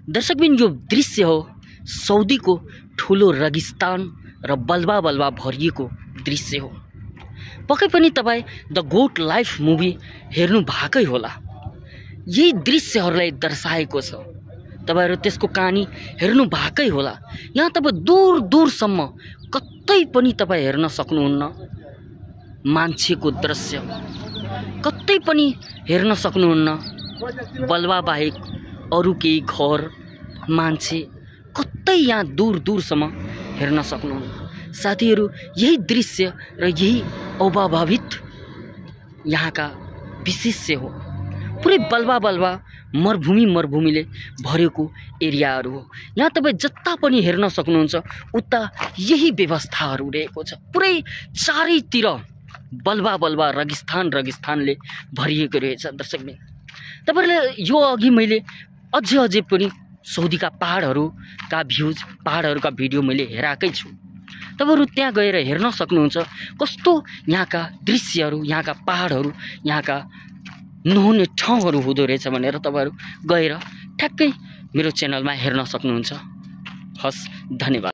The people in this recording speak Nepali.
दर्शकबिन यो दृश्य हो सौदीको ठुलो रेगिस्तान र बलबा बलबा भरिएको दृश्य हो। पक्कै पनि तपाईँ द गोट लाइफ मुभी हेर्नु भएकै होला। यही दृश्यहरूलाई दर्शाएको छ। तपाईहरु त्यसको कहानी हेर्नु भएकै होला। यहाँ तपाईँ दूर दूरसम्म कतै पनि तपाईँ हेर्न सक्नुहुन्न मान्छेको दृश्य, कतै पनि हेर्न सक्नुहुन्न बलबा बाहेक अरू केही घर मान्छे कतै यहाँ दूर दूरसम्म हेर्न सक्नुहुन्न। साथीहरु यही दृश्य र यही अभावित यहाँका विशेष्य हो। पुरै बलबा बलबा मरुभूमिले भरेको एरियाहरू हो। यहाँ तपाईँ जता पनि हेर्न सक्नुहुन्छ उता यही व्यवस्थाहरू रहेको छ। पुरै चारैतिर बलबा बलबा रेगिस्तानले भरिएको रहेछ। दर्शकबिन तपाईहरुले यो अघि मैले अझै पनि सौदीका पहाडहरूका भ्यूज पहाडहरूका भिडियो मैले हेराकै छु। तपाईहरु त्यहाँ गएर हेर्न सक्नुहुन्छ कस्तो यहाँका दृश्यहरू, यहाँका पहाडहरू, यहाँका नहुने ठाउँहरू हुँदो रहेछ भनेर तपाईहरु गएर ठ्याक्कै मेरो च्यानलमा हेर्न सक्नुहुन्छ। हस्, धन्यवाद।